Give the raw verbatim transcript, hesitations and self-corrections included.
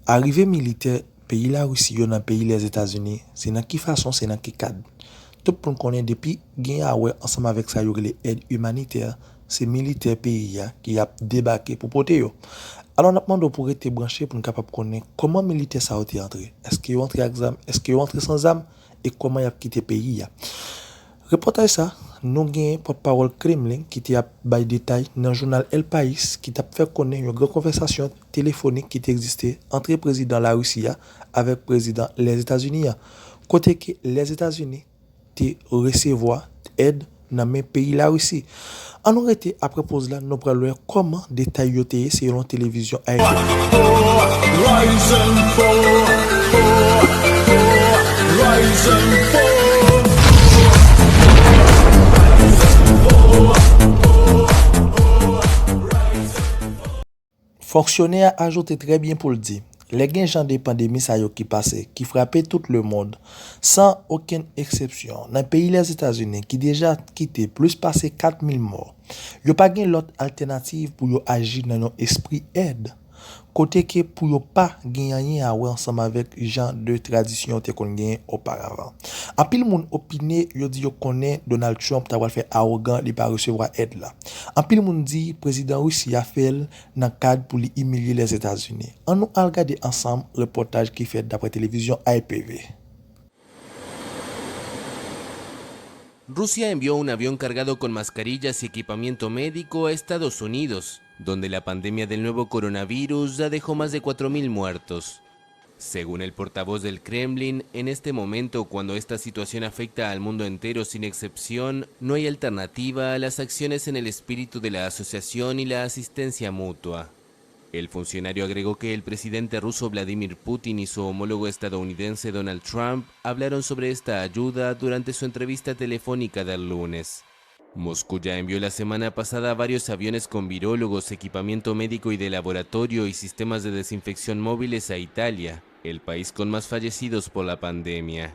Arive militè peyi Larisi yo nan peyi Lèzetazini, se nan ki fason, se nan ki kad? Tout moun konnen depi gen a wè ansanm avèk sa yo rele èd imanitè, se militè peyi a ki ap debake pou pote yo. Alò, n ap mande w pou w rete branche pou n kapab konnen kòman militè sa yo te antre. Èske yo antre ak zam? Èske yo antre san zam? E kòman y ap kite peyi a? Repòtaj sa, nou genyen pòtpawòl Kremlin ki te ap bay detay nan jounal El País ki t ap fè konnen yon gran konvèsasyon telefonik ki te egziste antre prezidan Larisi a avèk prezidan Lèzetazini a, kote ke Lèzetazini te resevwa èd nan men peyi Larisi. Ann nou rete apre poz la, nou pral wè kòman detay yo te ye selon televizyon A F P. Rise and fall, fall, fall, rise and fall. Fonksyonè a ajoute trè byen pou l di, lè gen jan de pandemi sa yo ki pase, ki frape tout lemonn, san okenn eksepsyon, nan peyi Lèzetazini ki deja kite plis pase kat mil mò, yo pa gen lòt altènativ pou yo aji nan yon espri èd, kote ke pou yo pa gen anyen a wè ansanm avèk jan de tradisyon yo te konn genyen oparavan. Anpil moun opine, yo di yo konnen Donald Trump ta pral fè awogan, li pa resevwa èd la. Anpil moun di prezidan Risi a fè l nan kad pou li imilye Lèzetazini. Ann nou al gade ansanm repòtaj ki fèt daprè televizyon A P V. Rusia envió un avión cargado con mascarillas y equipamiento médico a Estados Unidos, donde la pandemia del nuevo coronavirus ya dejó más de cuatro mil muertos. Según el portavoz del Kremlin, en este momento, cuando esta situación afecta al mundo entero sin excepción, no hay alternativa a las acciones en el espíritu de la asociación y la asistencia mutua. El funcionario agregó que el presidente ruso Vladimir Putin y su homólogo estadounidense Donald Trump hablaron sobre esta ayuda durante su entrevista telefónica del lunes. Moscú ya envió la semana pasada varios aviones con virólogos, equipamiento médico y de laboratorio y sistemas de desinfección móviles a Italia, el país con más fallecidos por la pandemia.